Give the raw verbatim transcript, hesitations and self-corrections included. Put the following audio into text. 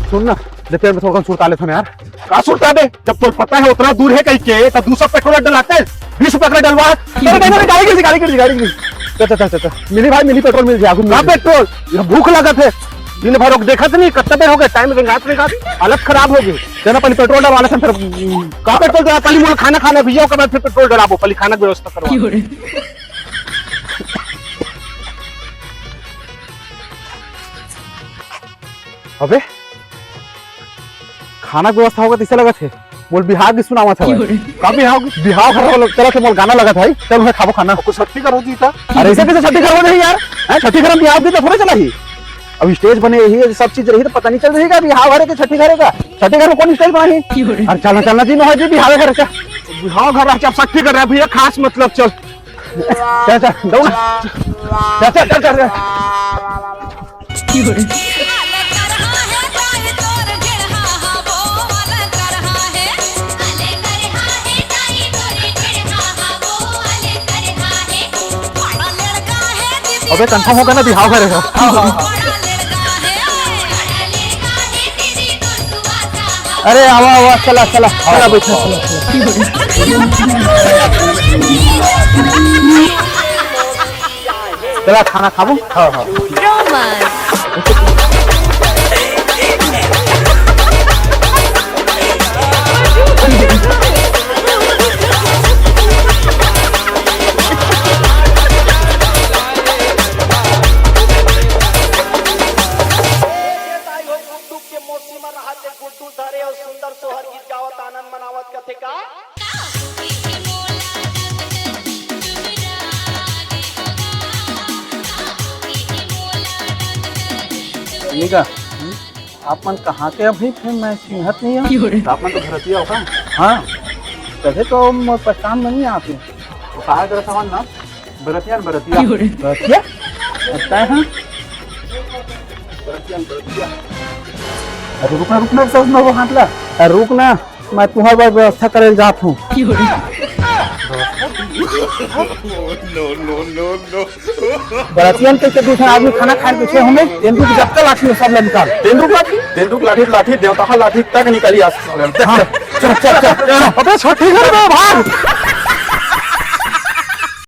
सुन ना, दे पेड़ में थोड़ा सुरता लेथन यार। का सुरता दे? जब तोर पता है उतना दूर है कहीं के, तब दू सौ पेट्रोल डलाते हैं, बीस रुपए का डलवा। अरे नहीं, नहीं, गाड़ी गिर गई, गाड़ी गिर गई, गाड़ी गिर गई। चल, चल, चल, चल, चल। मिली भाई, मिली, पेट्रोल मिल जाए, आगू मिल का जाए। पेट्रोल? ये भूख लगत है। दिन भर देखत नहीं, कत्ता देर हो गया, टाइम रेंगात रेंगात, हालत खराब हो गई। चल, अपन पेट्रोल डलवा लेथन फिर। का पेट्रोल डलवा? पहले मोला खाना खाना भैया, ओकर बाद फिर पेट्रोल डलाबो, पहले खाना के व्यवस्था करवा। अबे, खाना के व्यवस्था होगा तैसे लगत है। मोला बिहाव के सुनावत हवय। का बिहाव? बिहाव घर वाला चलत हे, मोला गाना लगत है, चल उहे खाबो खाना। कुछ छट्ठी करो जी का? अरे ऐसे कैसे छट्ठी करो नहीं यार? हैं, छट्ठी घर में बिहाव के तो थोड़ा चला ही। अब स्टेज बने रही है, सब चीज रही तो पता नहीं चल रही का बिहाव घर के छट्ठी घर का? छट्ठी घर में कौन स्टेज बना ही? अरे चलना, चलना जी, नोहा जी, बिहाव घर का। बिहाव घर अच्छा छट्ठी कर रहा है भैया, खास मतलब चल। चल, चल, दौड़। चल, चल, चल, चल, चल। अबे, कंफर्म होगा ना, बिहाव घर है। हाँ, हाँ, हाँ। अरे, आवा, आवा, चला, चला, चला, बैठा, चला, चला। चला, खाना खाबो? हाँ, हाँ। के मौसी मन हाथे गुड्डू धरे अउ सुंदर सोहर गीत गावत आनंद मनावत कथे का। सुनिए का, आप मन कहाँ के अभी थे? मैं चिन्हत नहीं हूँ। आप मन तो घरतिया हो का? हाँ, तभे तो मैं पहचान में नहीं आते। तो कहाँ के सामान ना? बरतिया न बरतिया। बरतिया? लगता है, हाँ। बरतिया न बरतिया। अरे रुक ना, रुक ना, सब ना वो हाथ ला। अरे रुक ना, मैं तुम्हारे बर व्यवस्था करे जात हूँ। बरतियन के, के दू ठन आदमी खाना खाए के पीछे हमें तेंदू की जब तक लाठी में सब ला निकाल। तेंदू की लाठी? तेंदू की लाठी, लाठी, देवता का लाठी तक निकाली आज। हाँ, चल, चल, चल, चल। अबे छट्ठी घर में भाग।